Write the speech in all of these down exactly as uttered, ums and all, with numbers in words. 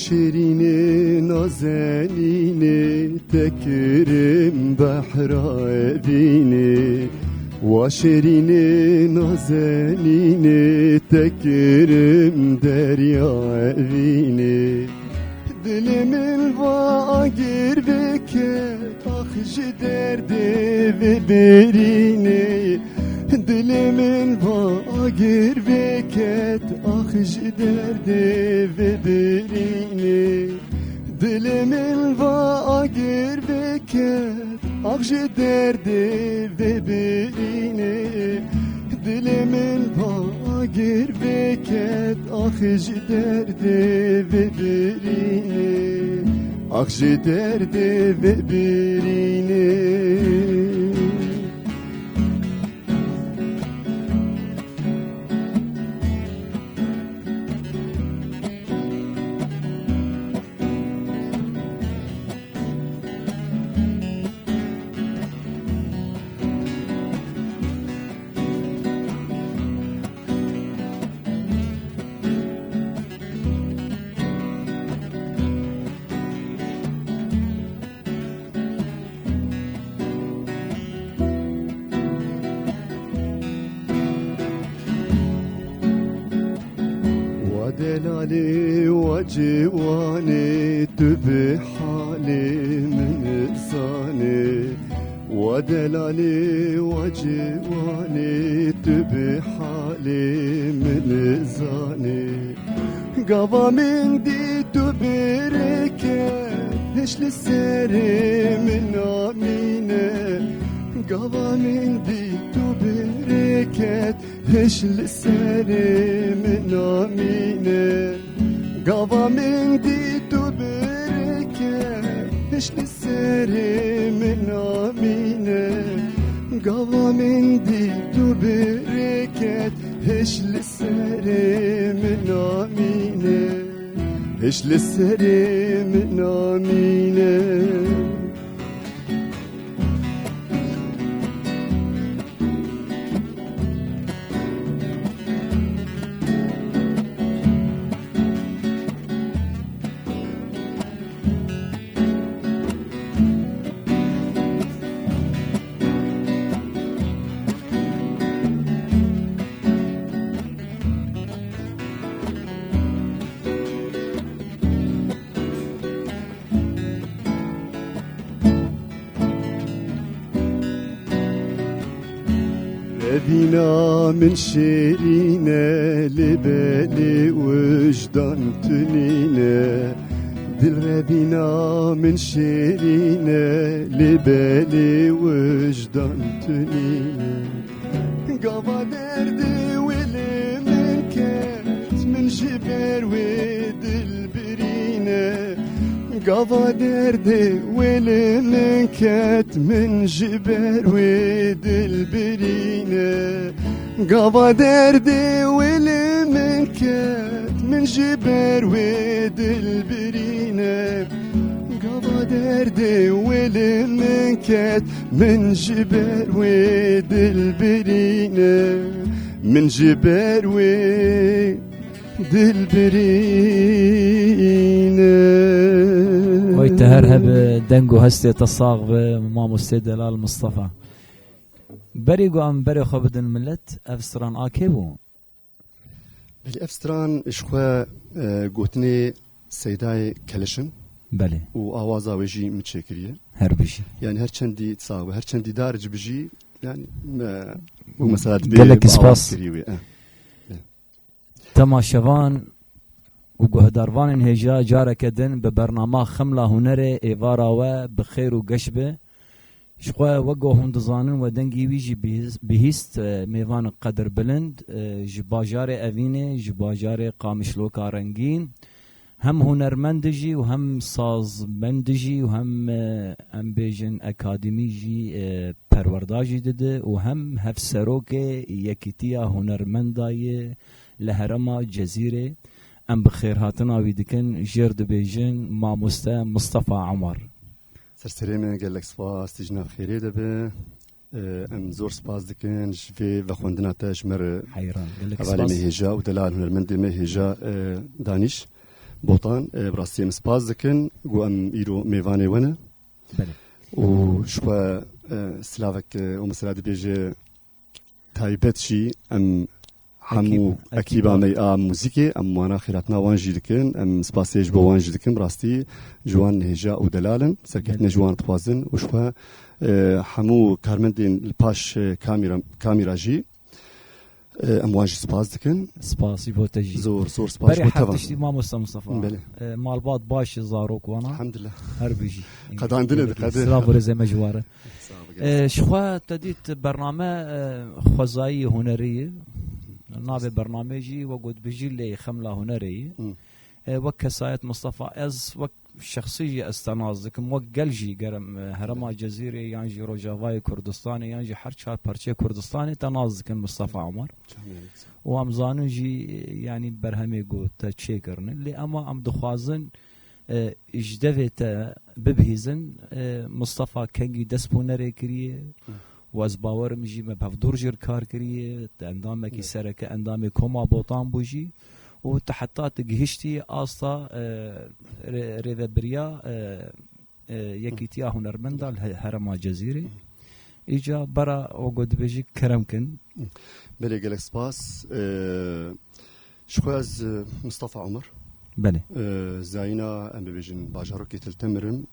Şêrînê nazenînê, tekirim behra evînê. Wa şêrînê nazenînê, tekirim derya evînê. Dilê min va agir veket, ax ji derdê vê birînê. Dilê min va agir veket, ax ji derdê vê birînê. Dilê min va agir veket, ax ji derdê vê birînê. Dilê min va agir veket, ax ji derdê vê birînê. Ax ji derdê vê birînê. Wa delalê, wa ciwanê, tu bi halê min zanê. Wa delalê, wa ciwanê, tu bi halê min zanê. Gava min dî tu bireket, hiş li serê min namîne. Gava min dî tu bireket, hiş li serê min namîne. Gava min dî tu bireket, hiş li serê min namîne. Gava min dî tu bireket, hiş li serê min namîne. Hiş li serê min namîne. Revîna min şêrîne, lê belê wijdan tunîne. Dil revîna min şêrîne, lê belê wijdan tunîne. Gava derdê wê li min ket, min ji ber wê dil birîne. Gava derdê wê li min ket, min ji ber wê dil birîne. Gava derdê wê li min ket, min ji ber wê dil birîne. Gava derdê wê li min ket, min ji ber wê dil birîne. Min ji ber wê dil birîne. Oy te her hebe deng û hestê te sax be, mamostê delal Mistefa. Berê ku em berê xwe bidin millet, ev stran a kê bû? Belê, ev stran ji xwe, e, gotinê Seydayê Keleş in. Belê. Û awaza wê jî min çêkiriye. Her bijî. Yani her çendî sax be, her çendî dar ji bijî, yani me, bu mesela dibê Gelek bi awaz spas. Kiriye wê. Eh. Temaşevan û guhdarvanên hêja, careke din bi bernama Xemla Hunerê êvara we bi xêr û geş be. Ji xwe wek ku hûn dizanin, we dengê wî jî bihîst, bihîst, e, mêvanek qedirbilind, e, ji bajarê Evînê, ji bajarê Qamişloka Rengîn, hem hunermend jî û hem sazmend jî û hem, e, em bêjin akademî jî, e, perwerda jî dide û hem hevserokê Yekîtiya Hunermenda ye li herêma Cezîrê. Em bi xêrhatina wî dikin, jêr dibêjin Mamoste Mistefa Omar. Ser serê me, gelek spas, tu ji nav xêrê de be. Em zor spas dikin ji vê vexwendina te ji me re, heyran, gelek hevalê me spas. Hêja û delal hunermendê me hêja, e, Danîş. Botan, e, bi rastî em spas dikin ku em îro mêvanê we ne. Belê. Û ji xwe, e, silavek, e, û mesela dibêje taybet jî em hemû Ekîb, ekîba ekîba. me a muzîkê, em wana xêratina wan jî dikin, em spasê ji bo wan jî dikin. Bi rastî ji wan nihêja û delal in, serkeftinê Belê. ji wan dixwazin û ji xwe, e, hemû karmendên li paş, e, kamîra, kamîra jî, e, em wan jî spas dikin. Spasî bo te jî. Zor, zor spas Berê ji bo te heft van. tiştî mamosta Mustafa. Belê. E, malbat baş e, zarok wana. Elhamdulillah. Her bijî. Qedandine de, qede. Silav û rêzê me ji ware. Sağ ol, E, gelsin. Ji xwe te dît bername, e, xwezayî hunerî ye. Navê bernamê jî we got bijî lê xemla hunerê ye. Hı. E, wek kesayet Mustafa ez wek şexsî jî ez te nas dikim, wek gel jî gerem, e, herema Cezîrê yan jî Rojavayê Kurdistanê yan jî her çar parçeyê Kurdistanê te nas dikin Mustafa Umar. Canım, evet. Û em zanin jî, e, yanî berhemê ku te çêkirine. Lê ema em dixwazin, e, ji devê te bibihîzin, e, Mustafa kengî dest bi hunerê kiriye. Hı. Û ez bawerim jî me bi hevdûr jî kar kiriye. Te endamekî Evet. sereke endamê Koma Botan bû jî. Û te heta tu gihiştî asta, e, rê-, rêvebiriya, e, e, Yekîtiya Hunermenda li He-, Herema Cezîrê. Îca bera o ku dibêjî kerem kin. Belê, gelek spas. E, ji xwe ez, e, Mustafa Umar. Belê. E, zayîna, em bibêjin, bajarokê Til Temir im.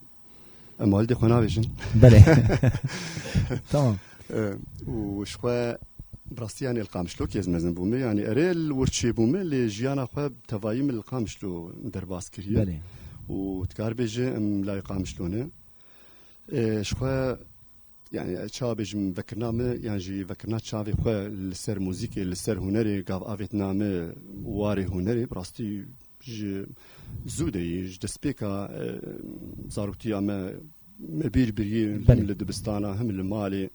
Em walidê xwe nabêjin. Belê. Tamam. E, û ji xwe bi rastî, yanî, li Qamişlokê ez mezin bûme. Yanî, erê li wir çêbûme, lê jiyana xwe tevayî min li Qamişlo derbas kiriye. Belê. Û dikar bêje, em layê Qamişlo ne. E, ji xwe, yanî, çawa bêjim, vekirina me, yan jî vekirina çavê xwe li ser muzîkê, li ser hunerê, gav avêtina me warê hunerê, bi rastî ji zû de yî, ji destpêka, e, zaroktiya me, me bîr birî, Belê. him li dibistana, him li malê.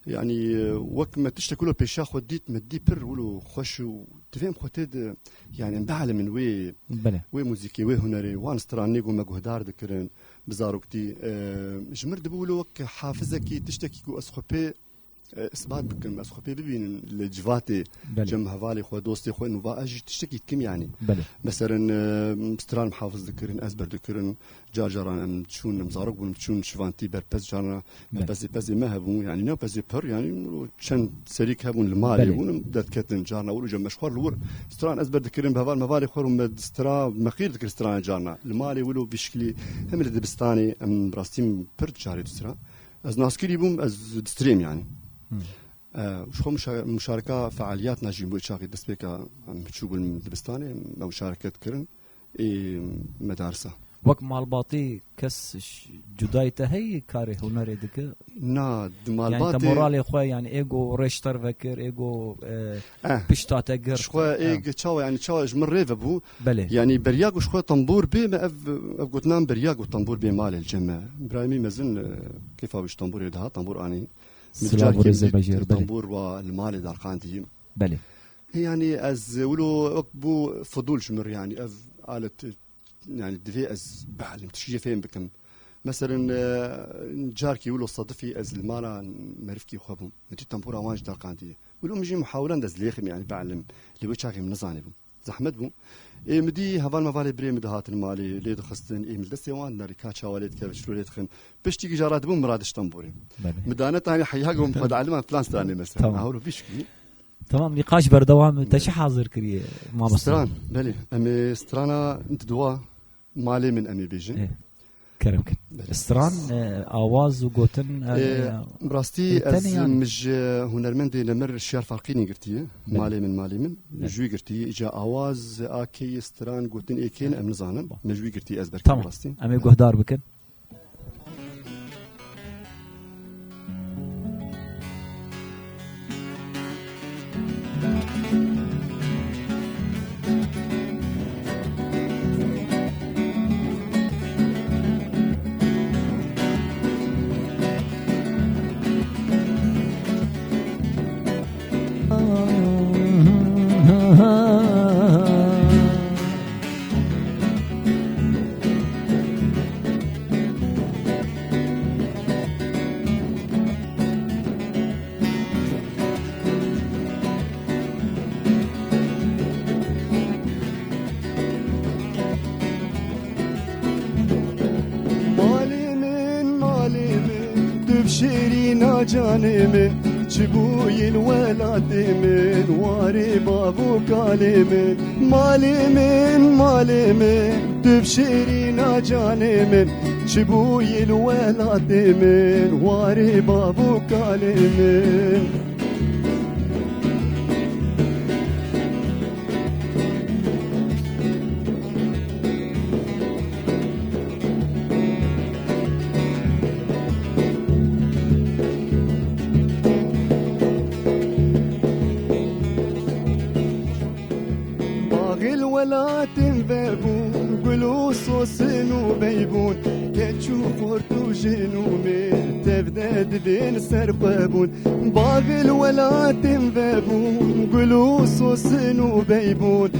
Yanî, e, wek me tiştek wilo pêşiya xwe dît, me dî pir wilo xweş û divê em xwe tê de, yanî, em bielimin wê, Belê. wê muzîkê, wê hunerê, wan stranê ku me guhdar dikirin bi zaroktî. E, ji mir dibû wilo wek hafizekî, tiştekî ku ez xwe pê e, isbat bikim, ez xwe pê bibînim li civatê Belê. cem hevalê xwe, dostê xwe, nû va ez jî tiştekî dikim, yanî. Belê. Meselen, e, stran muhafiz dikirin, ezber dikirin, car caran em çûn, em zarok bûn, çûn şivantî berpez, carna Belê. pezê, pezê me hebûn, yanî ne pezê pir, yanî çend serîk hebûn li malê Belê. bûn, em derdiketin, carna wilo cem me ji xwe li wir stran ezber dikirin, bi heval mevalê xwe û me stira, me qîr dikir strana carna. Li malê wilo vî şikilî, hem li dibistanê, em bi rastî pir carê distira. Ez naskirî bûm, ez distrêm, yanî. Hmm. E, ji xwe muşa-, muşareka fealiyatna jî bo çaxî destpêka em çûbûn dibistanê, me muşareket kirin ê medarsa. Wek malbatî kes ş-, cudayî te heyî karê hunerê dike? Na, di Yanî te malbatê moralê xwe, yanî ê go rêş ter vekir, ê go, e, Eh. pişta te girt. Ji xwe ê Eh. ge-, çawa, yanî çawa ji min rê ve bû. Belê. Yanî beriya ku ji xwe tembûr bê me ev, ev gotinan beriya ku tembûr bê malê li cem me. Birayê min mezin, e, kêfa wî ji tembûrê dihat, tembûr anî. Min Silav û carkê rêzê min dît bejêr, belê. tembûr wa li malê darqandî. Belê. Yanî ez wilo wek bû fidûl ji min re, yanî ev alet, yanî divê ez bihelim, tiştî jê fêm bikim. Meselen, e, carkî wilo sedifî ez li mala merivkî xwe bûm. Min dît tembûra wan ji darqandiye. Wilo min jî muhawilan de ez lêxim, yanî bihelim. Lê wê çaxê min nizanîbûm. Zehmet bû. Ê min dî heval mevalê birê min dihatin malê, lê dixistin, ê min li destê wan dinerî, ka çawa lê dikeve, çilo lê dixin. Piştî ki jara dibûm min radişt tembûrê. Belê. Min dane tanî heya ku min xwe dieliman filan stranê mesela. Tamam. Aha, wilo vî şikilî. Tamam, nîqaş berdewam. Te çi hazir kiriye, mamoste? Stran, belê. Em ê strana di dua malê min em ê bêjin. Ê, kerem kin. Belê. Stran, e, awaz û gotin, e, Ê, e, bi rastî e, ez tenê yanî? min ji hunermendê Nemir Şiyar Farqînî girtiye. Belê. Malê min, malê min. Belê. Ji wî girtiye. Îca awaz a kê ye, stran, gotin ê kê ne, em nizanin. Bon. Me ji wî girtiye, ez berkim Tamam. bi rastî. Em ê guhdar bikin. Canê min, çi bûyî li welatê min, warê bav û kalê min. Malê min, malê min, tu bi şêrîna canê min, çi bûyî li welatê min, warê bav û kalê min. Baxê li welatên vebûn, gul û sosin û beybûn, keç û xort û jin û mêr, tev de divên ser xwe bûn. Baxê li welatên vebûn, gul û sosin û beybûn,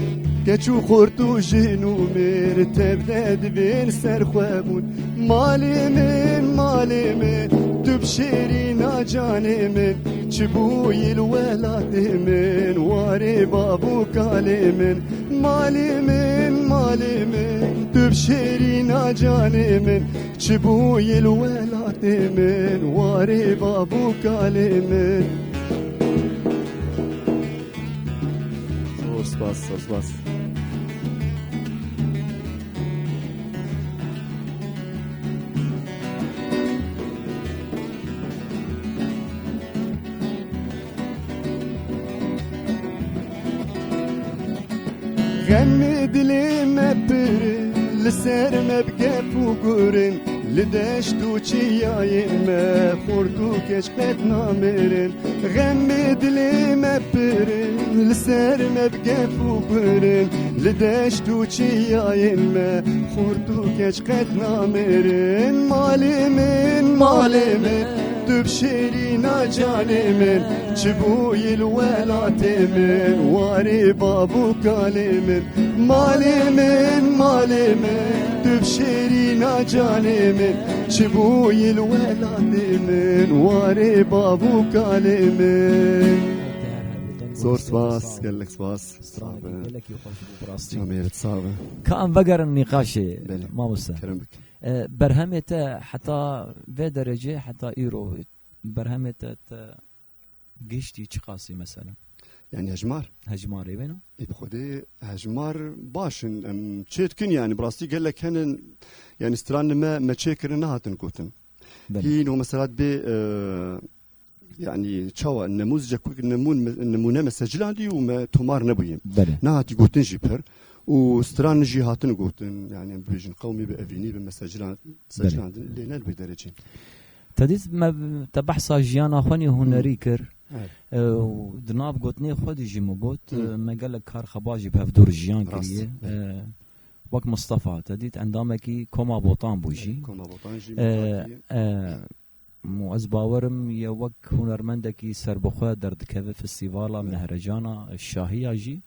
keç û xort û jin û mêr, tev de divên ser xwe bûn. Malê min, malê min, tu bi şêrîna canê min, çi bûyî li welatê min, warê bav û kalê min. Malê min, malê min, tu bi şêrîna canê min, çi bûyî li welatê min, warê bav û kalê min. Zor spas, zor spas. Xemê dilê me pir, li ser me bi kef û gurin, li deşt û çiyayên me, xort û keç qet namirin. Xemê dilê me pir, li ser me bi kef û gurin, li deşt û çiyayên me, xort û keç qet namirin. Malê min, malê min, tu bi şêrîna canê min, çi bûyî li welatê min, warê bav û kalê min. Malê min, malê min, tu bi şêrîna canê min, çi bûyî li welatê min, warê bav û kalê min. Zor spas, gelek spas. Stranekî gelekî xweş bû, bi rastî. Çavê min sax be. Ka em vegerin nîqaşê, Belê. Mamoste. Kerem bike. E, berhemê te heta vê derecê, heta îro, berhemê te, te giştî çiqasî mesela? Yani hejmar? Hejmarê wêna? Ê, bi xwedê hejmar baş in, em çê dikin yani, bi rastî gelek henin, yani stran me, me çê kirin nehatin gotin. Belê. Hîn û mesela bê, e, yani çawa, nemûzce ku nemûn-, nemûne me secilandî û me tomar nebûyî. Belê. Nehatî gotin jî pir. Û stran jî hatin gotin, yani em bibêjin qewmî bi evînî bi me secilan-, Belê. Secilandin, lê ne li wê derecê. Te dît me, te behsa jiyana xwe nê hunerî kir. Evet. E, û di nav gotinê xwe de jî min got, Hı. e, me gelek kar xebat jî bi hevdû re jiyan Rast, kiriye. Evet. E, wek Mistefa, te dît endamekî Koma Botan bû jî. Evet, Koma Botan jî E, me e, û ez bawerim ye wek hunermendekî serbixwe derdikeve festîvala Evet. Mehrecana Şahiya jî.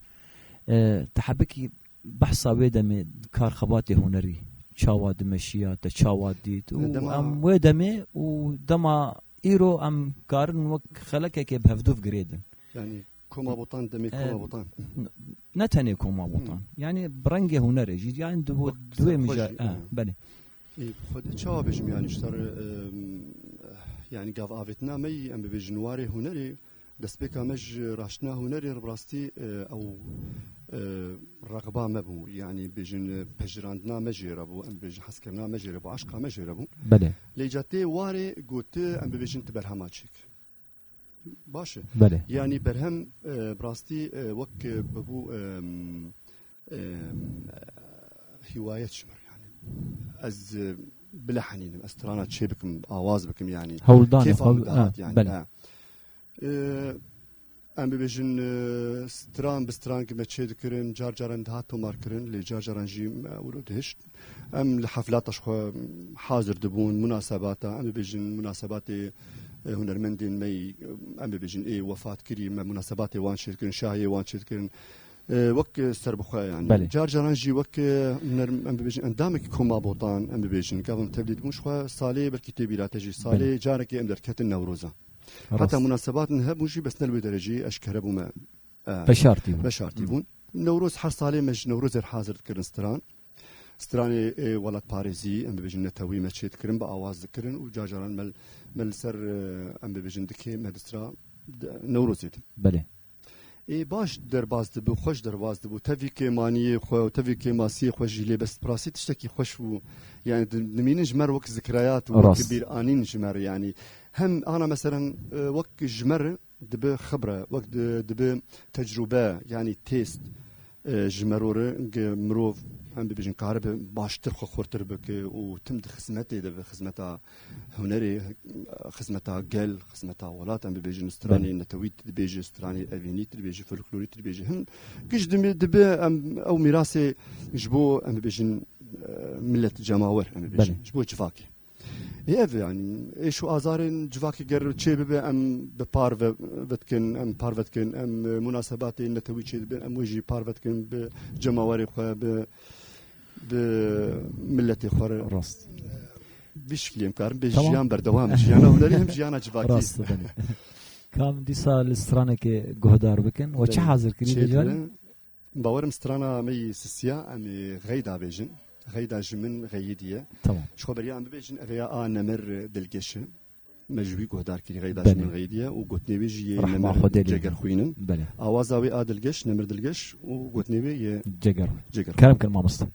E, te hebikî behsa wê demê kar xebatê hunerî çawa dimeşiya, te çawa dît û Dema em wê demê û dema îro em karin wek xelekekê bi hevdû girêdin. Yani Koma Botan demê E, Koma Botan. n-, ne tenê Koma Botan. Hmm. Yani bi rengê hunerê jî, yani di bo-, Wek di wê serxwe mijal-, jî, e, e. Belê. Ê, xwe de çawa bêjim, yani ji ser, em, yani gav avêtina me yî, em bibêjin warê hunerê, destpêka me ji raştina hunerê re bi rastî, e, ew, e, rexba me bû, yani bêjin, e, pejirandina me jê re bû, em bêjin hezkirina me jê re bû, aşqa me jê re bû. Belê. Lê îca tê warê gote, em bibêjin ti berhema çêk. Baş e. Belê. Yani berhem, e, bi rastî, e, wek, e, bibû, em, em, e, hiwayet ji min re yani. Ez, e, bilehenînim, ez strana çê bikim, awaz bikim yani. Hewldanê Kêfa xwe, min dihat ha, yani. Belê. Ha. E, em bibêjin, e, stran bi stran ki me çê dikirin, car caran dihat tomar kirin, lê car caran jî me wilo dihişt. Em li heflata ji xwe hazir dibûn, munasebata, em bibêjin munasebatê, e, hunermendên me yî, em bibêjin ê wefat kirî, me munasebatê wan çêdikirin, şahiyê wan çêdikirin. E, wek, e, serbixwe yani. Belê. Car caran jî wek, e, huner-, em bibêjin endamekî Koma Botan, em bibêjin. Gavim tevlî dibûn ji xwe salê belkî tê bîra te jî. Salê Belê. Carekê em derketin Newroza. Rast. Heta munasebatên hebûn jî bes ne li wê derecî eşkere bûme. E, Beşartî bûn. Beşartî Hı. bûn. Newroz her salê me ji Newrozê re hazir dikirin stran. stranê, e, welatparêzî, em bibêjin netewî me çê dikirin, bi awaz dikirin û car caran me, me li ser, e, em bibêjin dikê me distira de-, Newrozê de. Belê. Ê baş derbas dibû, xweş derbas dibû. Tevî kêmaniyê xwe û tevî kêmasiyê xwe jî lê bes bi rastî tiştekî xweş bû. Yani di-, dimînin ji me re wek zikrayat û wek Rast. bîranîn ji me re yani. Hem ana meselen, e, wek ji me re dibe xibre, wek di-, dibe tecrûbe, yani test, e, ji mero re ge mirov, em bibêjin, karibe baştir xwe xurtir bike û tim di xizmetê de be, xizmeta hunerê, xizmeta gel, xizmeta welat, em bibêjin, stranê Belê. netewî tu dibêjî, stranê evînî tu dibêjî, folklorî tu dibêjî. Him giş dibe, dibe em, ew mîrasê ji bo, em bibêjin, e, millet, cemawer, em bibêjin, Belê. ji bo civakê. Ê ev, yani, êş û azarên civakê ger çê bibe, em bi parve vedikin, em parve dikin, em, e, munasebatê netewî çê dibin, em wê jî parve dikin bi cemawerê xwe, bi, bi milletê xwe re. Rast. Vî şiklî em karin bê Tamam. jiyan berdewam, jiyana hunerî hem jiyana civakî. Rast, belê. Kam dîsa li stranekê guhdar bikin, we çi Belê. hazir kirî Çê diyar? dibe. Bawerim strana me yî sisiya, em ê Xeyda bêjin. Xeyda ji min Xeyidî ye. Tamam. Ji xwe beriya em bibêjin, ev ya a Nemir Dilgeş e. Me ji wî guhdar kirî, Xeyda ji Belê. min Xeyidî ye û gotinê wê jî yê Rehma Nemir Xwedê lê. Cegerxwîn in. Belê. Awaza wê a Dilgeş, Nemir Dilgeş û gotinê wê yê Cegerxwîn. Cegerxwîn. Kerem kin mamoste.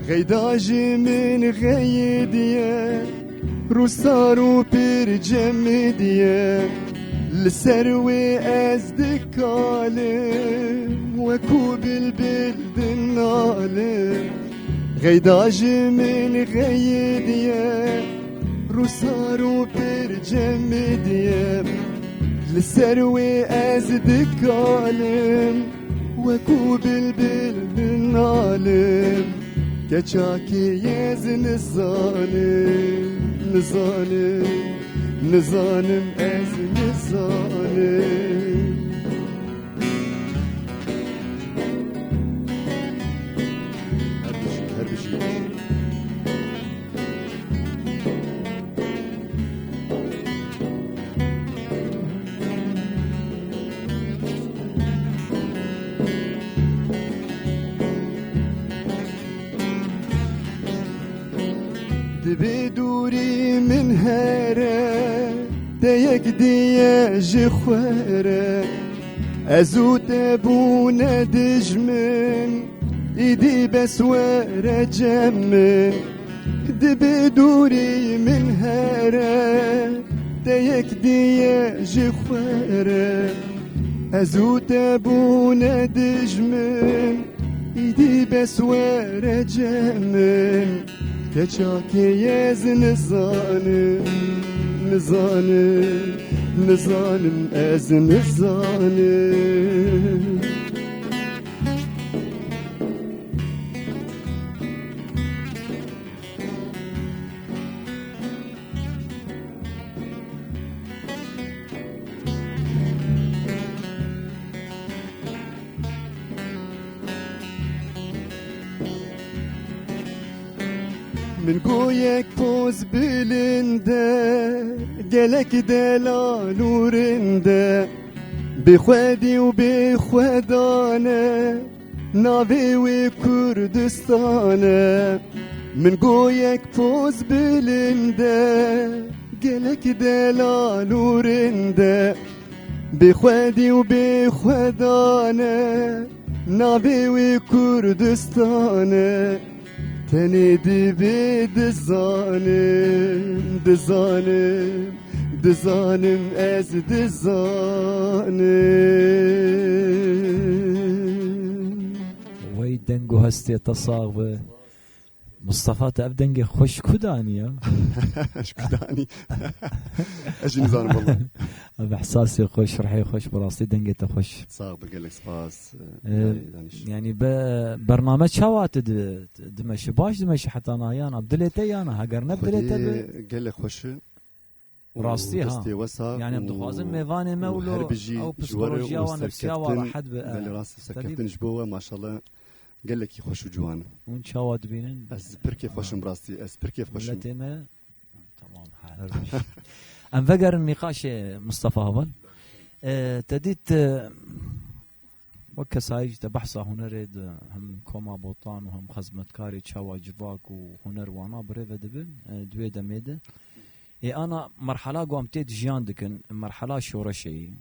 Xeyda ji min xeyidî ye, rûsar û pir cemidî ye. Li ser wê ez dikalim, wekû bilbil dinalim. Xeyda ji min xeyidî ye, rûsar û pir cemidî ye. Li ser wê ez dikalim, wekû bilbil dinalim. Keçakê ez nizanim, nizanim, nizanim ez nizanim. Her bijî, her bijî. Dibê dûrî min here, te yek diye ji xwe re. Ez û te bûne dijmin, îdî bes were cem min. Dibê dûrî min here, te yek diye ji xwe re. Ez û te bûne dijmin, îdî bes were cem min. Keçakê ez nizanim, nizanim, nizanim ez nizanim. Min got yek poz bilind e, gelek delal û rind e, bêxwedî û bêxwedan e, navê wê Kurdistan e. Min got yek poz bilind e, gelek delal û rind e, bêxwedî û bêxwedan e, navê wê Kurdistan e. Tenê divê dizanim, dizanim, dizanim ez dizanim. Wey deng û hestê te sax be. Mustafa, te ev dengê xweş ku danî ya? Ji ku danî? Ez jî nizanim wele. Ev ihsasê xweş, rihê xweş, bi rastî dengê te xweş. Sax be, gelek spas. Ee, Ee, danî-, danîş. Yani be, bername çawa tu di-, dimeşi? Baş dimeşi heta niha yana? Bi dilê te yana? Heger ne bi dilê te be? Xwedê gelek xweş e. Rastî ha. Destê we sax. Yani em dixwazin mêvanê me û lo her bijî ew psikolojiya wan nefsiya wan rehet be. Belê rast, serkeftin ji bo we, maşallah. Gelekî xweş û ciwan. Hûn çawa dibînin? Ez pir kêfxweş im, rastî. Ez pir kêfxweş im. Miletê me. Tamam, her. Em vegerin nîqaşê Mustafa Heval. E, te dît, e, wek kesayî jî te behsa hunerê di hem Koma Botan û hem xizmetkarê çawa civak û huner wana bi rê ve dibin, e, di wê demê de. Ê ana merhala ku em tê de jiyan dikin, merhala şoreşê yî.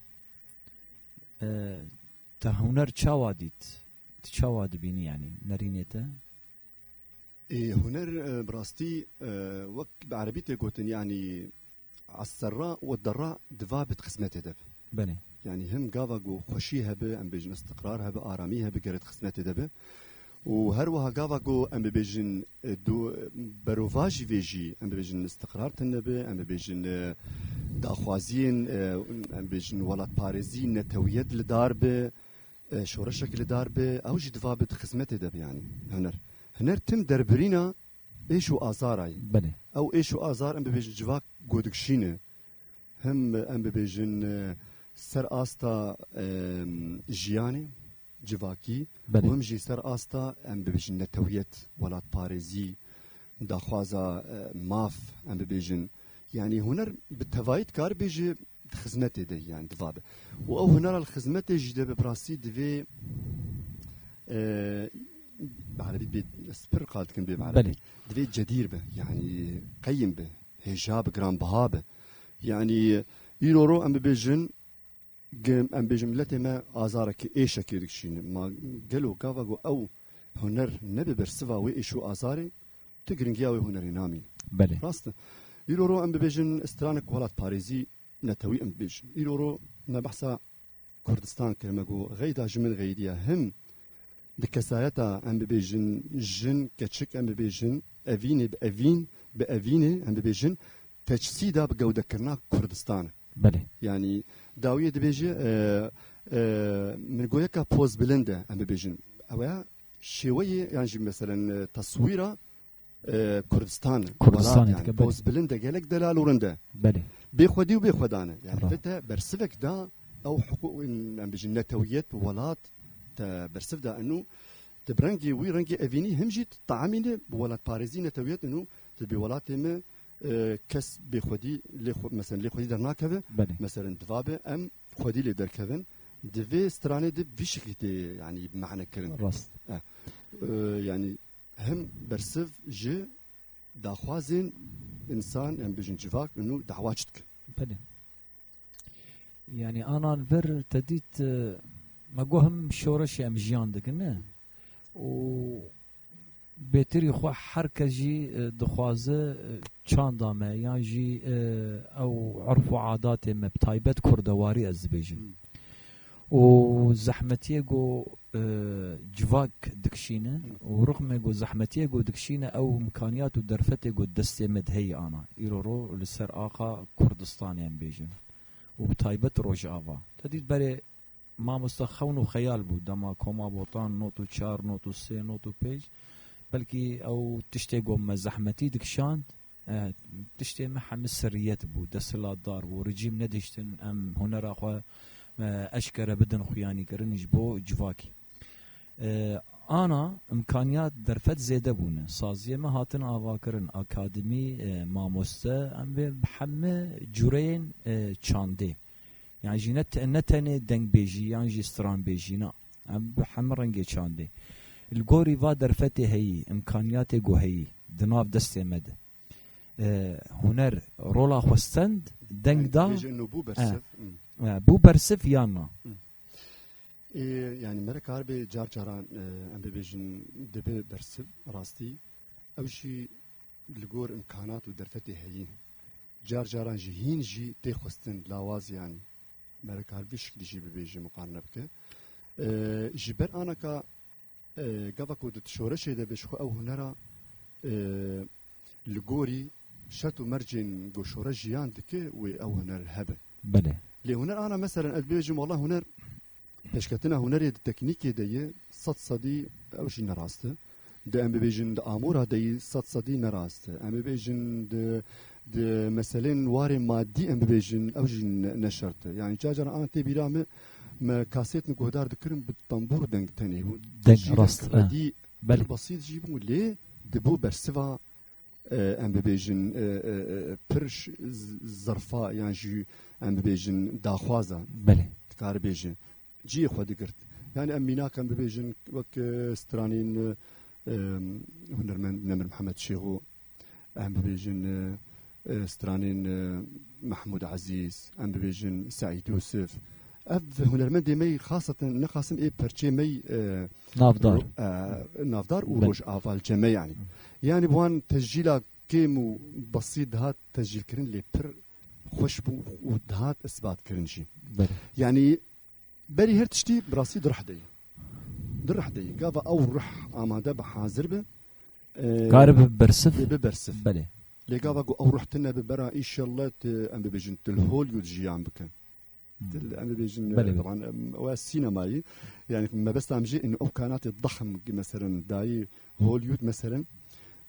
E, te huner çawa dît? Tu çawa dibînî, yanî nerînê te? Ê, huner, e, bi rastî, e, wek bi erebî tê gotin, yanî, as-serra we derra diva bi di xizmetê de be. Belê. Yanî him gava ku xweşî hebe, em bêjin istiqrar hebe, aramî hebe, gere di xizmetê de be. Û her wiha gava ku em bibêjin, e, du-, berovajî vê jî, em bibêjin istiqrar tune be, em bibêjin, e, daxwaziyên, e, em bêjin welatparêzî, netewiyet li dar be, e, şoreşek li dar be, ew jî diva bi di xizmetê de be, yanî huner. Huner tim derbirîna êş û azara ye. Belê. Ew êş û azar, em bibêjin, civak ku dikişîne. Him em bibêjin, e, ser asta, e, jiyanê, civakî, Belê. Û him jî ser asta, em bibêjin, netewiyet, welatparêzî, daxwaza, e, maf, em bibêjin. Yanî huner bi tevayî dikare bêje di xizmetê de, yanî diva be. Û ew hunera li xizmetê jî de be, bi rastî divê, e, bi erebî bê, ez pir qal dikim bê bi erebî. Belê. Divê cedîr be, yanî qeyim be, hêja be, giranbiha be. Yanî îro ro em bibêjin, Ge-, em bêjin miletê me azarekî, êşekê dikişîne. Ma gelo gava ku ew huner nebe bersiva wê êş û azarê, tu giringiya wê hunerê namîne. Belê. Rast e. Îro ro em bibêjin stranek welatparêzî netewî em bibêjin. Îro ro me behsa Kurdistan kir, me got, xeyda ji min xeydiya him di kesayeta em bibêjin jin, keçik em bibêjin, evînê bi evîn, bi evînê em bibêjin, teçsîda bi gewdekirina Kurdistan e. Belê. Yanî dawiyê dibêje, e, e, min got yeka poz bilind e, em bibêjin. Ew ya şêweyê, yan jî meselen, e, teswîra, e, Kurdistan, Kurdistanê welat, yani, dike, belê. Poz bilind e, gelek delal û rind e. Belê. Bêxwedî û bêxwedan e. Yani, Bravo. Vê te bersivek da ew hiqûq, em bêjin, netewiyet, welat, te bersiv da eno, te bi rengê wî, rengê evînî, him jî te taemîne bi welatparêzî, netewiyet eno, te bi welatê me, e, kes bêxwedî lê xwe, mesela lê xwedî dernakeve. Belê. Mesela diva be em xwedî lê derkevin. Di vê stranê de vî şeklî tê, yani, mane kirin. Rast. E, e, yani, him bersiv ji daxwazên însan, em bêjin civak, û daxwaz dike. Belê. Yani, anan vir te dît, e, me got him şoreşê em jiyan dikin, ne? Û bêtirî xwe her kes jî, e, dixwaze, e, çanda me, yan jî, e, ew urf û adatê me, bi taybet kurdewarî ez dibêjim. Hmm. Û zehmetiyê ku, e, civak dikişîne, Hmm. û rixmê ku zehmetiyê ku dikişîne, ew imkaniyat û derfetê ku destê me de heye ana. Îro ro li ser axa Kurdistanê em bêjin. Û bi taybet Rojava. Te dît berê mamoste xewn û xeyal bû, dema Koma Botan not û çar, not û sê, not û pênc, belkî ew tiştê ku me zehmetî dikişand, e, tiştê me hemî sirriyet bû, desthilatdar bû, rejîm nediştin em hunera xwe, e, eşkere bidin xuyanîkirin ji bo civakî. E, ana imkaniyat derfet zêde bûne. Saziyê me hatin avakirin, akademî, e, mamoste, em vê hemî cureyên, e, çandê. Yan jî ne te-, ne tenê dengbêjî, yan jî stranbêjî, na. Em bi hemî rengê çandê. Li gorî va derfetê heyî, imkaniyatê ku heyî, di nav destê me de. E, huner rola xwe stend, deng da. Bêje no bû bersiv. E, Hmm. e, bû bersiv yan na? Hmm. Ê, yani, mere kar bê car caran, e, em bibêjin dibe bersiv, rastî. Ew jî li gor imkanat û derfetê heyî. Car caran jî hîn jî tê xwestin, lawaz, yani. Mere kar vî şiklî jî bibêje, muqarene bike. E, ji ber anaka, e, gava ku di şoreşê de be, ji xwe ew hunera, e, li gorî şert û mercên ku şoreş jiyan dike wê ew huner hebe. Belê. Lê huner ana, meselen, ez bibêjim, wela huner, pêşketina hunerê di teknîkê de ye, sed sedî ew jî ne rast e. Di, em bibêjin, di amûra de yî sed sedî ne rast e. Em bibêjin di, di meselên warê madî, em bibêjin, ew jî ne, ne şert e. Yani, ca caran ana tê bîra me, me kasêt min guhdar dikirin, bi tembûr deng tenê bû. Deng, jî rast, e. Redî, belê, pir besît jî bû, lê dibû bersiva, e, em bibêjin, e, e, e, pir ş-, z-, zerfa yan jî, em bibêjin, daxwaza. Belê. Dikare bêje. Cihê xwe digirt. Yani em mînak em bibêjin wek, e, stranên, e, hunermend Nemir Mihemed Şêxo, em bibêjin, e, e, stranên, e, Mehmûd Ezîz, em bibêjin Seîd Yûsif. Ev hunermendê me yî xaseten, nexasim ê perçê me yî, e, navdar, ro-, e, navdar û, belê, rojava li cem me yani. Yani bi wan tescîla kêm û besît dihat tescîlkirin, lê pir xweş bû û dihat isbatkirin jî. Belê. Yani berî her tiştî bi rastî di rih de ye. Di rih de ye. Gava ew rih amade be, hazir be, e, kare bi bersiv. Be, be bersiv. Belê. Lê gava ku ew rih tune be, bera înşallah te, em bibêjin, tu li Hollywood jiyan bikin. Hmm. Tu li, em bibêjin, belê, e, belê, teban, em, ew sînemayî. Yani mebesta em jî in ew kanatê dexm ki, meselen, dayî Hollywood, meselen,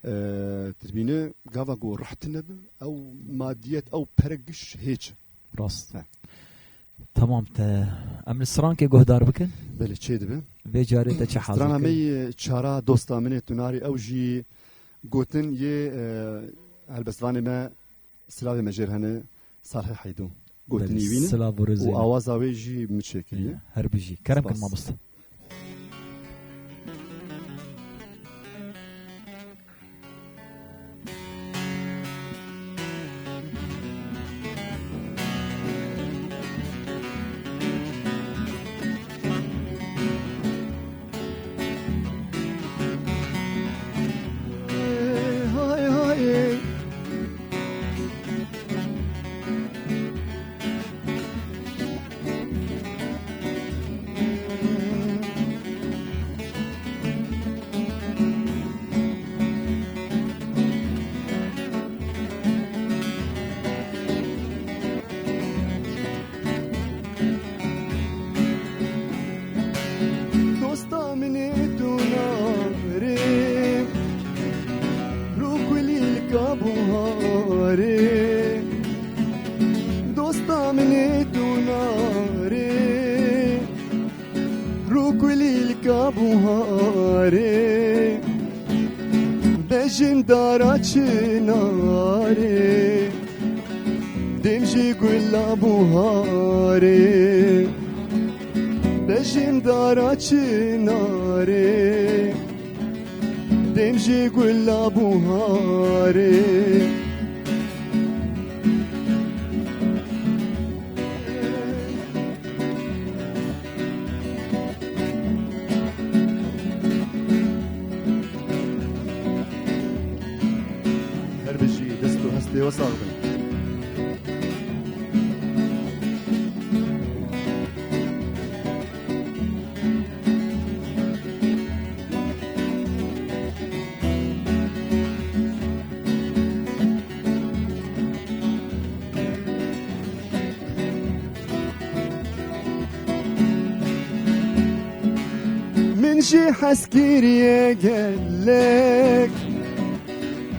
e, tu dibîne gava ku rih tune be, ew madiyet, ew pere giş hêç. Rast. He. Tamam, te em li strankê guhdar bikin. Belê, çê dibe. Vê carê te çi hazir kir? Strana me yê çara Dosta Min Ê Tu Narî, ew jî gotin yê, e, helbestvanê me, silavê me jê re hene, Salihê Heydo. Gotinî, belê, wî ne? Silav û rêzê û me. Awaza wê jî min çêkiriye. Her bijî. Kerem kin, spas, mamoste. Dosta min ê tu narê, rû kulîlka buharê. Dosta min ê tu narê, rû kulîlka buharê. Bejim dara çinarê, dêm jî gula buharê. Bejim dara çinarê, dêm jî gula buharê. Her bijî, dest û hestê we sax bin. Min jî hez kiriye gelek,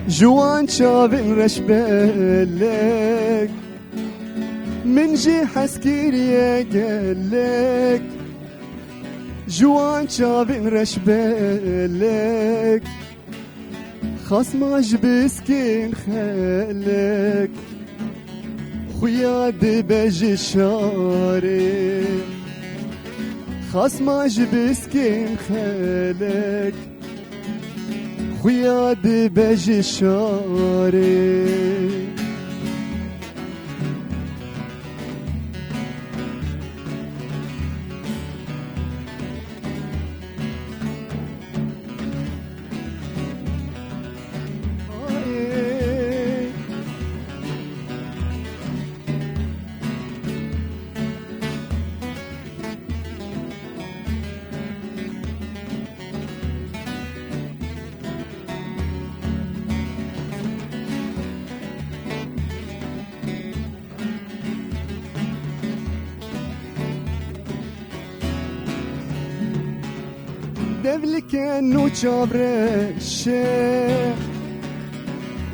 ji wan çavên reşbelek. Min jî hez kiriye gelek, ji wan çavên reşbelek. Xasma ji biskên xelek, xuya dibe ji şarê. Xasma ji biskên xelek, xuya dibe ji şarê. Devlike nû çavreşe,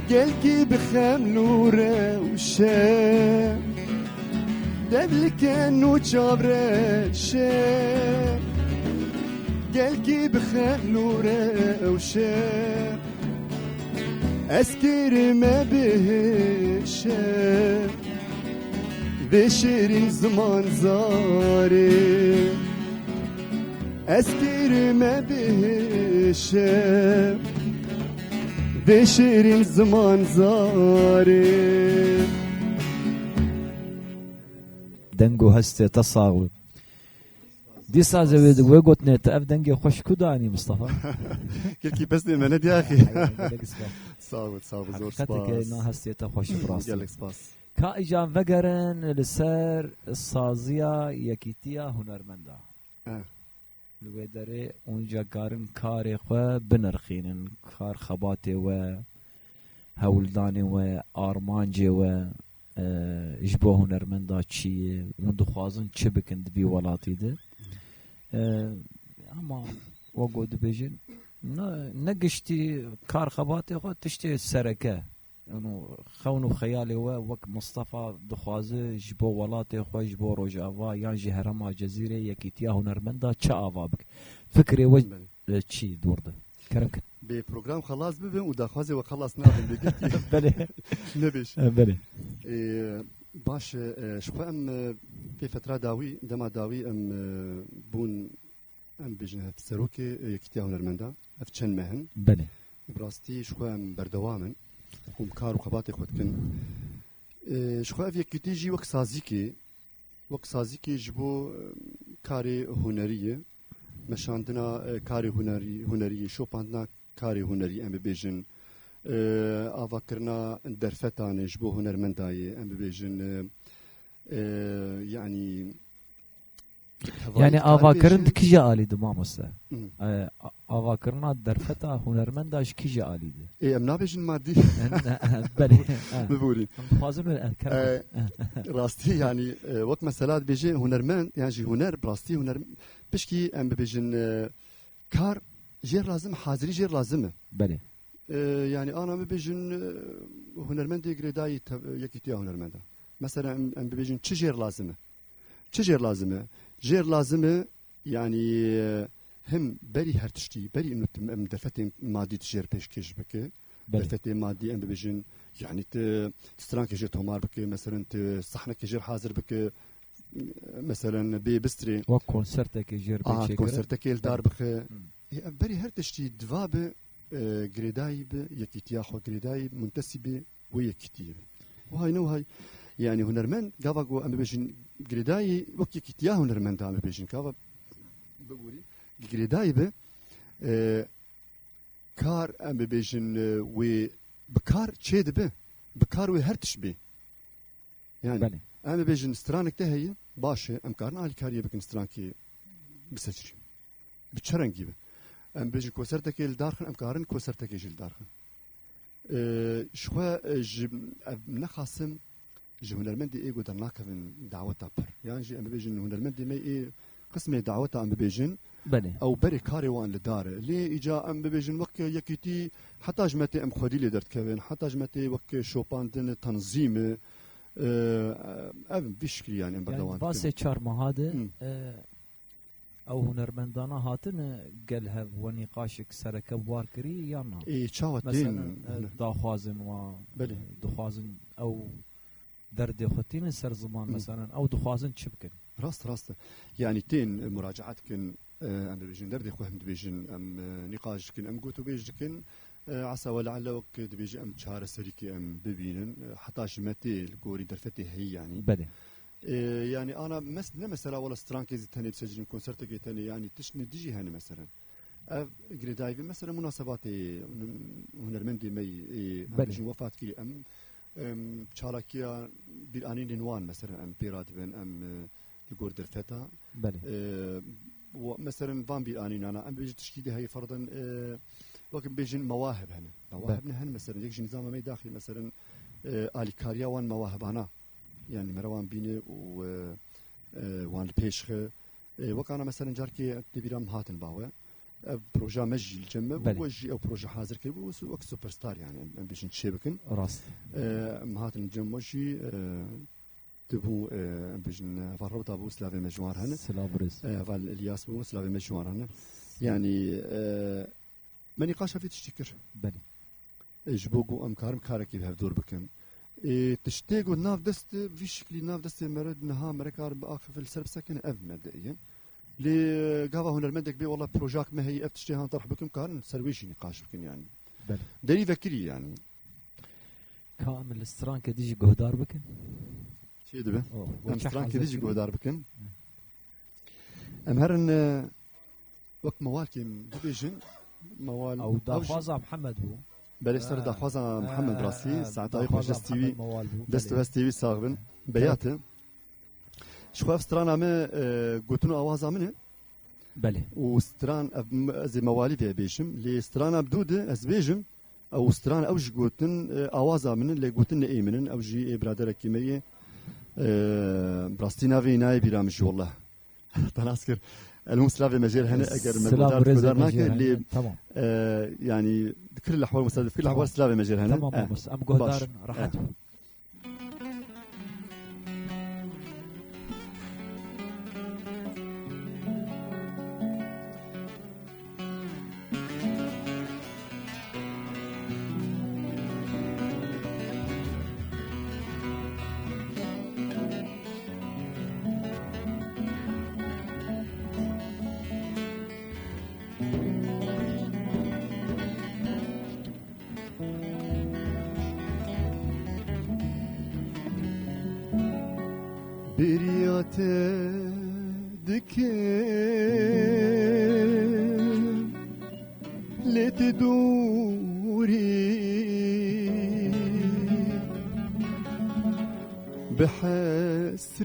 gelkî bi xem nû rewşe. Devlike nû çavreşe, gelkî bi xem nû rewşe. Ez kirime bihişe, vê şêrîn ziman zarê. Ez kirime bihişe, vê şêrîn ziman zarê. Deng û hestê te sax bû. Dîsa ze wê, wê gotinê te ev dengê xweş ku danî Mustafa? Kirkî pestê me ne diyaxî. Gelek spas. Sağ ol, sağ ol, zor Heqîqeteke spas. Na hestê te xweş bi rastî. Gelek spas. Ka îca vegerin li ser saziya Yekîtiya Hunermenda. Eh. Li wê derê hûn jî karin karê xwe binirxînin, kar xebatê we, hewldanê we, armancê we, e, ji bo hunermenda çi ye, hûn dixwazin çi bikin di vî welatî de. E, ama wek ku dibêjin, ne, ne giştî kar xebatê xwe tiştê sereke. Û xewn û xeyalê we wek Mistefa dixwaze ji bo welatê xwe, ji bo Rojava yan jî herêma Cezîrê yekîtiya hunermenda çi ava bike? Fikrê we, Belê. e, çi dûr de? Kerem kin. Bê program xelas bibin û daxwazê we xelas nabin bê girtî. Belê. Nebêj. E, belê. E, baş e, e, ji xwe em e, pê fetra dawî, dema dawî em e, bûn Em bêjin hevserokê, e, Yekîtiya Hunermenda. Ev çend meh in. Belê. Bi rastî ji xwe em berdewam in. Hûn kar û xebatê xwe dikin. E, ji xwe ev yekîtî jî wek sazîkê, wek sazîkê ji bo, e, karê hunerî ye. Meşandina, e, karê hunerî, hunerî ye, şopandina karê hunerî em bibêjin. E, avakirina derfetan e ji bo hunermendayê em bibêjin. E, e, yanî Yani avakirin di kîje alî de mamoste? Hı. E, a-, avakirina derfeta hunermenda ji kîje alî de? Ê, em nabêjin madî. Belê. Biborî. Em dixwazin wê, e, kerem. E, rastî yani, e, wek mesela dibêje hunermend, yani jî huner, bi rastî huner, pişkî em bibêjin, e, kar jêr lazim, hazirî jêr lazim e. Belê. E, yani ana bibêjin, e, hunermendê girêdayî tev-, yekîtiya hunermenda. Mesela em, em bibêjin çi jêr lazim e? Çi jêr lazim e? Jêr lazim e, yanî, e, him berî her tiştî, berî inu tim em derfetên madî di jêr pêşkêş bike. Belê. Derfetê madî em bibêjin, yanî ti, ti strankê jê tomar bike, meselen ti sahnekê jêr hazir bike, meselen bê bistrê. Wek konsertekê jêr bê Aha, çêkirin. Konsertekê li dar Belê. Bixe. Hmm. Ê, em berî her tiştî diva bi, e, girêdayî bi, yekîtiya xwe girêdayî, muntesîbê wê yekîtiyê bi. Wihay ne wihay, yani hunermend, gava ku em bibêjin girêdayî, wek yekîtiya hunermenda em bibêjin, gava biborî, girêdayî bi, e, kar em bibêjin, e, wê bi kar çê dibe, bi kar wê her tişt bê. Yani, Belê. Em bibêjin stranek te heye, baş e, em karin alîkariyê bikin strankê biseçirî. Bi çi rengî be? Em bêjin konsertekê li dar xin, em karin konsertekê jî li dar xin. Ee, ji xwe, e, ji, ev nexasim ji hunermendê ê ku dernakevin daweta pir. Yan jî em bibêjin hunermendê me ê qismê daweta em bibêjin, Belê. Ew berê karê wan li dar e. Lê îca em bibêjin wek yekîtî heta ji me tê em xwedî lê derdikevin, heta ji me tê wek şopandin, tenzîm e. Ee, ev vî şiklî yani em Yani berdewam dikin. Vasê çar meha de, Hı. e, Ew hunermendana hatine gel hev we nîqaşek sereke war kirî yan na? Ê, çawa Meselen, tên e, huner- daxwazên wa, Belê. e, dixwazin ew derdê xwe tînin ser ziman, Hı. Meselen, ew dixwazin çi bikin? Rast, rast. Yani tên, e, muracaat dikin, e, em dibêjin derdê xwe hem dibêjin, em, e, nîqaş dikin, em gotûbêj dikin. E, esa we leelle wek dibêjin em çareserîkê em bibînin. E, heta ji me tê li gorî derfetê heyî yani. Belê. Ee, yani ana mes-, ne mesela wala strankê zî tenê biseçînin, konsertekê tenê, yani tişt ne dijî hene meselen. Ev girêdayî vê mesela munasebatê hun-, hunermendê me yî, ê, em Belê. Bêjin wefatkirî, em, em, çalakiya bîranînên wan mesela em pê radibin, em, e, li gor derfeta. Belê. E, wa-, mesela van bîranînana, em bêjin tişkî de heye ferdan, e, wek em bêjin mewahib hene. Mewahib Belê. Ne hene mesela, yek ji nîzama me daxî mesela, e, alîkariya wan mewahibana. Yani mere wan bîne û, e, e, wan li pêş xe. E, wek ana mesela carkê di bîra min hatin bawe. ev proja me jî li cem me bû, Belê. we jî ew proje hazir kiribû, wek superstar yani, em, em bêjin çê bikin. Rast. E, em hatin li cem we jî, e, dibû, e, em bêjin, e, heval Rewda bû, silavê me ji wan re hene. Silav û rêz. E, heval Îlyas bû, silavê me ji wan re hene. Yani, e, me nîqaşa vê tiştî kir. Belê. E, ji bo ku em karin karekî bi hevdor bikin. E, tiştê ku nav dest, vî şiklî nav destê me re niha me re karin biaxife li ser bisekine ev mebde'ê ye. Lê gava hunermendek bê, wela projak me heye, ev tiştê han terh bikim, karin ser wê jî nîqaş bikin yani. Belê. Derî vekirî yani. Ka em li strankê dî jî guhdar bikin? Çê dibe? Oh, Em weke strankê hazir dî jî kirin. guhdar bikin. Em herin, e, wek mewalkê em bibêjin, mewal Ew ew jî daxwaza Mihemed bû. Belê ser Ha. daxwaza Ha, Mihemed rastî, ha, saeta wê xweş daxwaza dest Mihemed wî, mewal bû, dest û belê. hestê wî sax bin. Beyat e. Ji xwe ev strana me, e, gotin û awaza min e. Belê. Û stran, ev m-, ez ê mewalî vê bêjim. Lê strana bi dû de ez bêjim, ew stran ew ji gotin, e, awaza min in, lê gotin ne ê min in, ew jî ê biraderekî me ye. E, bi rastî navê nayê bîra min jî, wallah. Te nas kir. Elhûm silavê me jêr hene, eger me Silav guhdar, û rêzê guhdar me nake, jêr hene. lê, Tamam. e, yani, dikir li hewar, mesela dikir li hewar Tamam. silavê me jêr hene. Tamam, Eh, mamoste. Em guhdar baş. in, rehet Eh. in. Bêriya te dikim, lê tu dûrî. Bi hesretin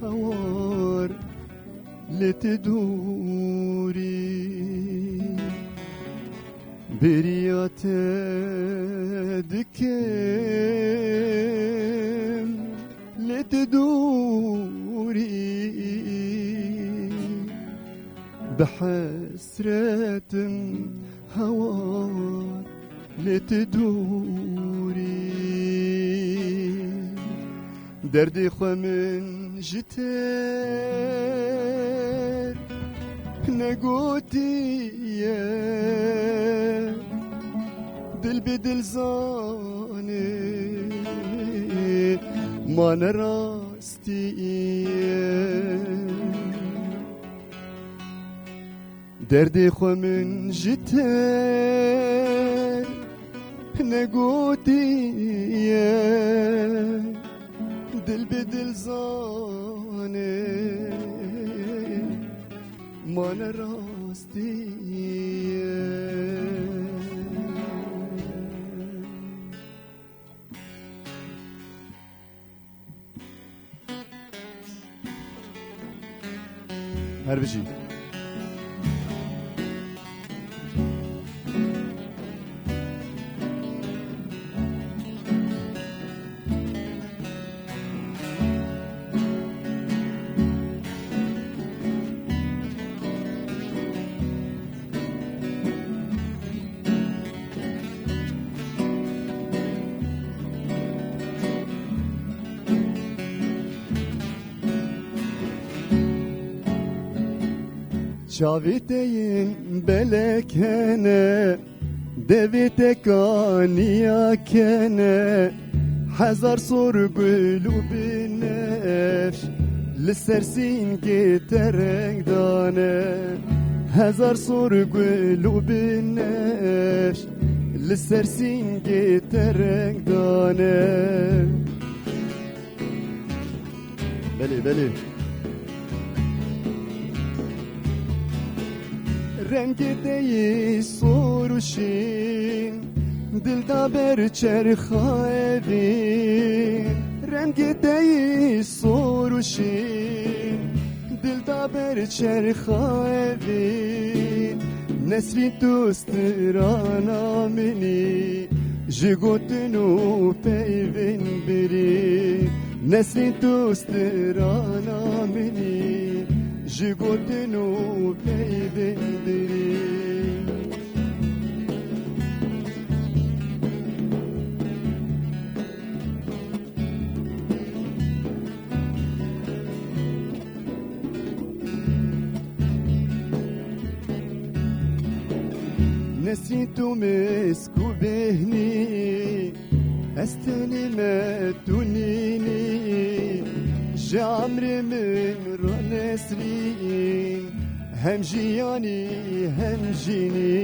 hawar lê tu dûrî. Bêriya te dikim, lê tu dûrî. Bi hesretin hawar lê tu dûrî. Derdê xwe min ji te negotiye, dil bi dil zane, ma ne rastiye. Derdê xwe min ji te negotiye, dil bi dil zane, ma ne rastiye. Her bijî. Çavê te yên belek hene, devê te kaniya kene, hezar sor gul û binefş li ser sîngê te reng dane. Hezar sor gul û binefş li ser sîngê te reng dane. Belê, belê. Rengê te yê sor û şîn, dil da ber çerxa evîn. Rengê te yê sor û şîn, dil da ber çerxa evîn. Nesrîn tu strana min î, ji gotin û peyvên birî. Nesrîn tu strana min î, Ji gotin û pey dindirî. Nesîn tu misk û bêhnî, ez tenê me tu nînî. Ji emrê min re nesrîn, hem jiyanî hem jînî.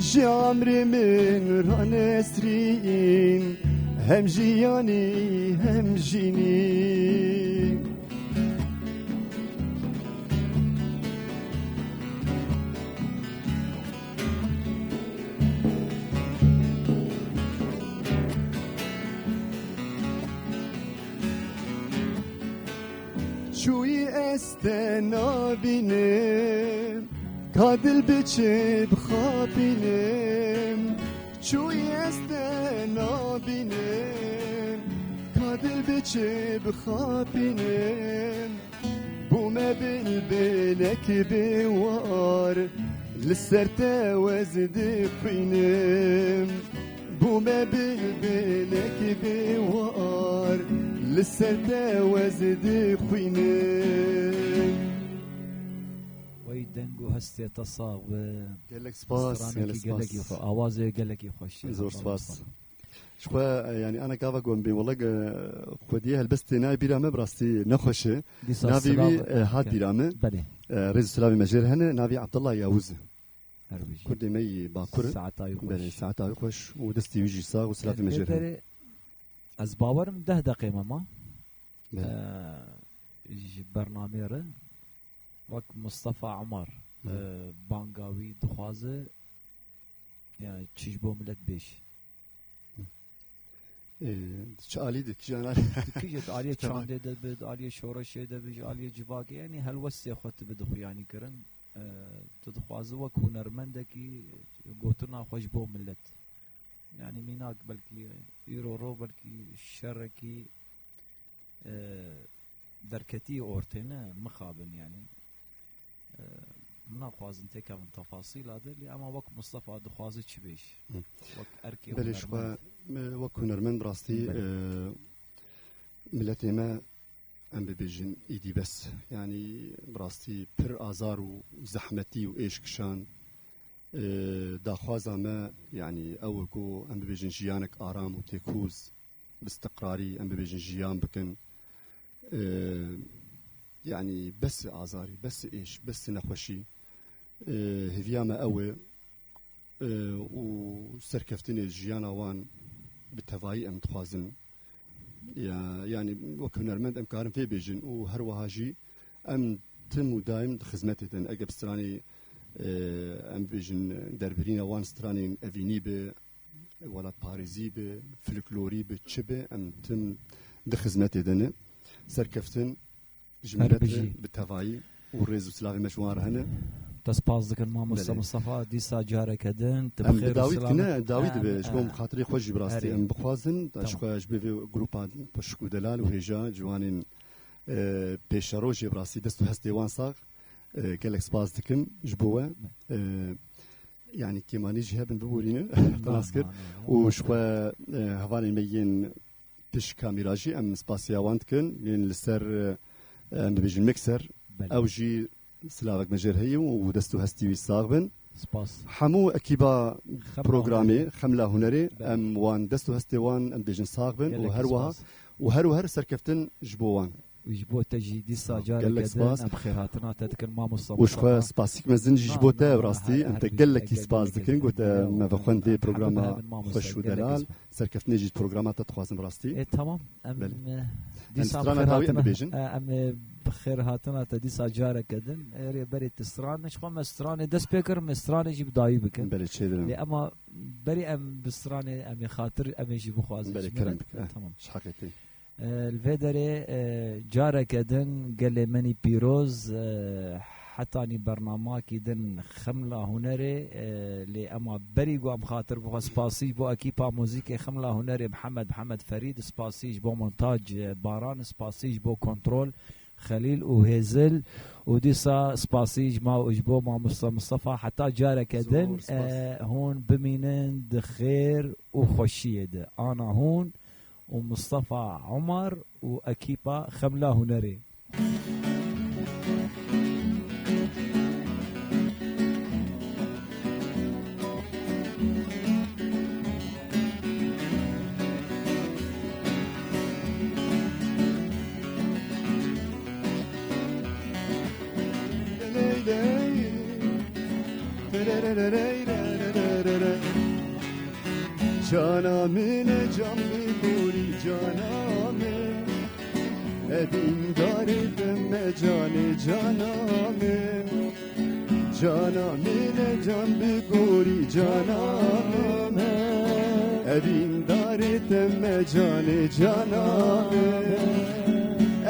Ji emrê min re nesrîn, hem jiyanî hem jînî. Çûyî ez te nabînim, ka dil bi çi bixapînim. Çûyî ez te nabînim, ka dil bi çi bixapînim. Bûme bilbilek bêwar, li ser te wez dixwînim. Bûme bilbilek bêwar, li ser te wez dixwînim. Wey deng û hestê te sax be. Gelek spas, stranekî gelek spas. Gelekî xwe, awazê gelekî xweş. Zor spas. Ji xwe, e, yanî ana gava ku em bên, wele, e, xwediyê helbestê nayê bîra me, bi rastî nexweş e. Dîsa navê wî, silav, e, hat bîra me. Belê. E, rêz û silavê me jê re hene, navê Abdullah Yavuz e. Her bijî. Kurdê me yî Bakur e. Saeta wî xweş. Belê, saeta wî xweş û destê wî jî sax û silavê me jê re hene. Ez bawerim deh deqê me ma. Belê. E, ji bernameyê re wek Mustafa Umar, hı, e, banga wî dixwaze, yani çi ji bo millet bêj. Ê, di çi alî de, kîjan alî? Di kîjan alî? Di aliyê çandê de bi, di aliyê şoreşê de bi, ji aliyê civakê, yanî helwestê xwe tu bi dixuyanî kirin. Ê, tu dixwazi wek hunermendekî gotina xwe ji bo millet. Yanî mînak belkî îro ro belkî şerekî, ê, derketî ortê ne mixabin yanî. Em naxwazin têkevin tefasîla de, lê ema wek Mustafa dixwaze çi bêj? Hı. Wek erkê hunermend. Belê, ji xwe, e, wek hunermend bi rastî, belê, e, miletê me, em bibêjin, îdî bes. Yanî bi rastî pir azar û zehmetî û êş kişand. E, daxwaza me, yanî ew e ku em bibêjin jiyanek aram û têkoz, bi istiqrarî, em bibêjin jiyan bikin. Ee, yanî bes azarî, bes êş, bes nexweşî. Ee, hêviya me ew e, ee, û serkeftinê jiyana wan bi tevayî em dixwazin. Ya, yanî wek hunermend em karin vê bêjin û her wiha jî em tim û daîm di xizmetê de ne. Eger bi stranê, ee, em bêjin derbirîna wan stranên evînî be, welatparêzî be, folklorî be, çi be, em tim di xizmetê de ne. Serkeftin ji milet re bi tevayî û rêz û silavê me ji wan re hene. Te spas dikin mamoste Mustafa, dîsa careke din, tu bi xêr û silamet. Em bi dawî dikine, dawî dibe, ji bo xatirê xwe jî bi rastî em bixwazin, ji xwe ji bo vê grupa xweşik û delal û hêja ciwanên, e, pêşerojê bi rastî dest û hestê wan sax. E, gelek spas dikim ji bo we. E, yanî kêmanî jî hebin biborînin, xilas kir. Û ji xwe, e, hevalên me yên pişt kamîra jî em spasiya wan dikin. Yên li ser, e, em dibêjin mikser. Belê. Ew jî silavek me jê re heye û dest û hestî wî sax bin. Spas. Hemû ekîba programê, Xemla Hunerê, belê, em wan dest û hestê wan em dibêjin sax bin û her wiha, û her û her serkeftin ji bo wan. Ji bo te jî dîsa careke din em xêrhatina te dikin, mamosta Mustafa. Û ji xwe spasîk mezin jî ji bo te, bi rastî em te gelekî spas dikin, ku te me vexwend vê programa xweş û delal. Serkeftinê jî programa te dixwazim bi rastî. E, tamam. Em, e, dîsa em bi xêrhatina, e, em, e, bi xêrhatina te dîsa careke din. Erê berê tu stran, ji xwe me stranê dest pê kir, me stranê jî bi dawî bikin. Belê, çêdirim. Lê ema berê em bi stranê, em ê xatir, em ê jî bixwazin. Belê, kerem bike. Tamam. Ji heqê te. E, li vê derê, e, careke din gelê menî pîroz, e, hetanî bernamakî din Xemla Hunerê, e, lê ema berî ku em xatir bixwe spasî ji bo ekîpa muzîkê Xemla Hunerê Mihemed, Mihemed Ferîd, spasî ji bo montaj, e, Baran, spasî ji bo kontrol, Xelîl û Hêzil û dîsa spasî ji ma, ji bo mamosta Mistefa. Heta careke din, Zor spas. E, hûn bimînin di xêr û xweşiyê de. Ana hûn û Mistefa Omar û ekîpa Xemla Hunerê. Cana min e can bi gorî cana min. Evîn darê te me canê cana min. Cana min e can bi gorî cana min. Evîn darê te me canê cana min.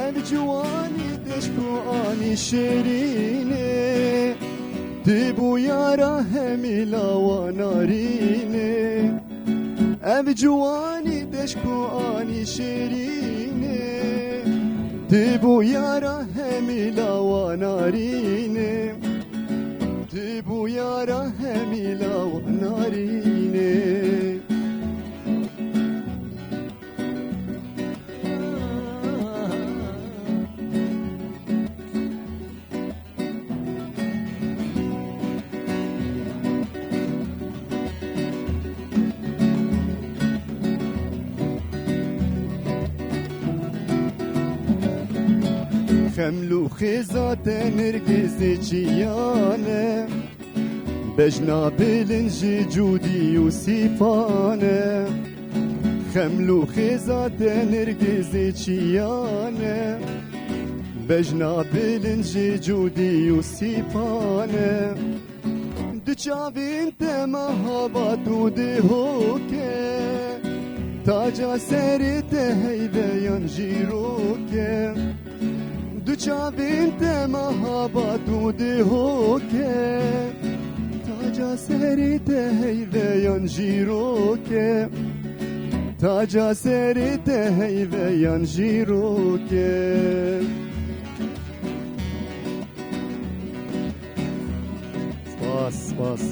Ev ciwanî teşk û anî şêrînê. Ti bû yara hemî lawa narînê. Ev ciwanî teşk û anî şêrînê. Ti bû yara hemî lawa narînê. Ti bû yara hemî lawa narînê. Xeml û xêza te nirgizê çiyane. Bejna bilin ji cûdî û sîpane. Xeml û xêza te nirgizê çiyane. Bejna bilin ji cûdî û sîpane. Du çavên te mehabat û dihoke. Taca serê te heyveyan jîroke. Du çavên te mehabat û dihoke. Taca serê te heyveyan jîroke. Taca serê te heyveyan jîroke. Spas, spas.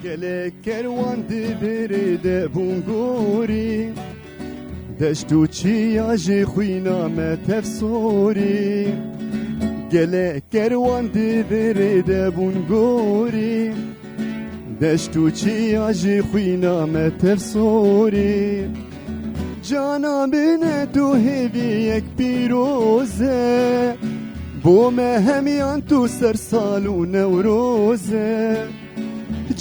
Gelek kerwan di vê rê de bûn gorî. Deşt û çiya jî xwîna me tev sorî. Gelek kerwan di vê rê de bûn gorî. Deşt û çiya jî xwîna me tev sorî. Cana min e tu hêviyek pîroz e. Bo me hemiyan tu ser sal û newroz e.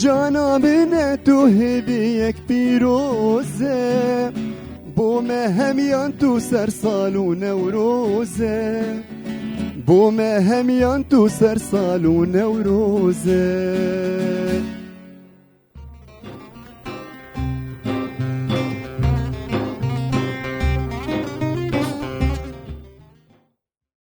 Cana min e tu hêviyek pîroz e. Bo me hemiyan tu ser sal û newroz e. Bo me hemiyan tu ser sal û newroz e.